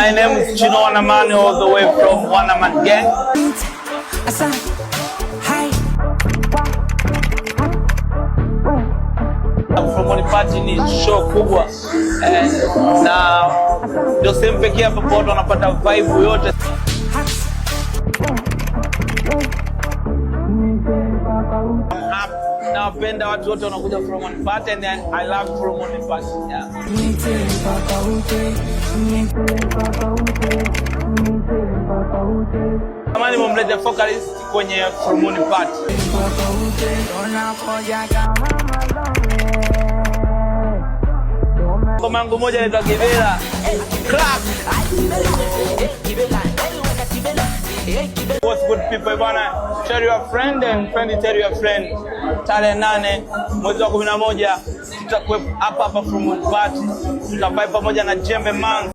My name is Chino Wanamani, all the way from Wanaman Gang. Hi. Full Moon Party ni show kubwa, na ndio sehemu pekee ambapo watu wanapata vibe yote. I'm happy. Nawapenda watu wote wanakuja Full Moon Party and I love Full Moon Party. Yeah. Tamani mumlete vocalist kwenye Full Moon Party. Ngoma yangu moja inaitwa Kibela. Clap. What's good people bwana? Tell your friend and friend tell your friend. Tarehe 8 mwezi wa 11 tutakuwepo hapa hapa Full Moon Party. Tutavibe pamoja na Jembe Man.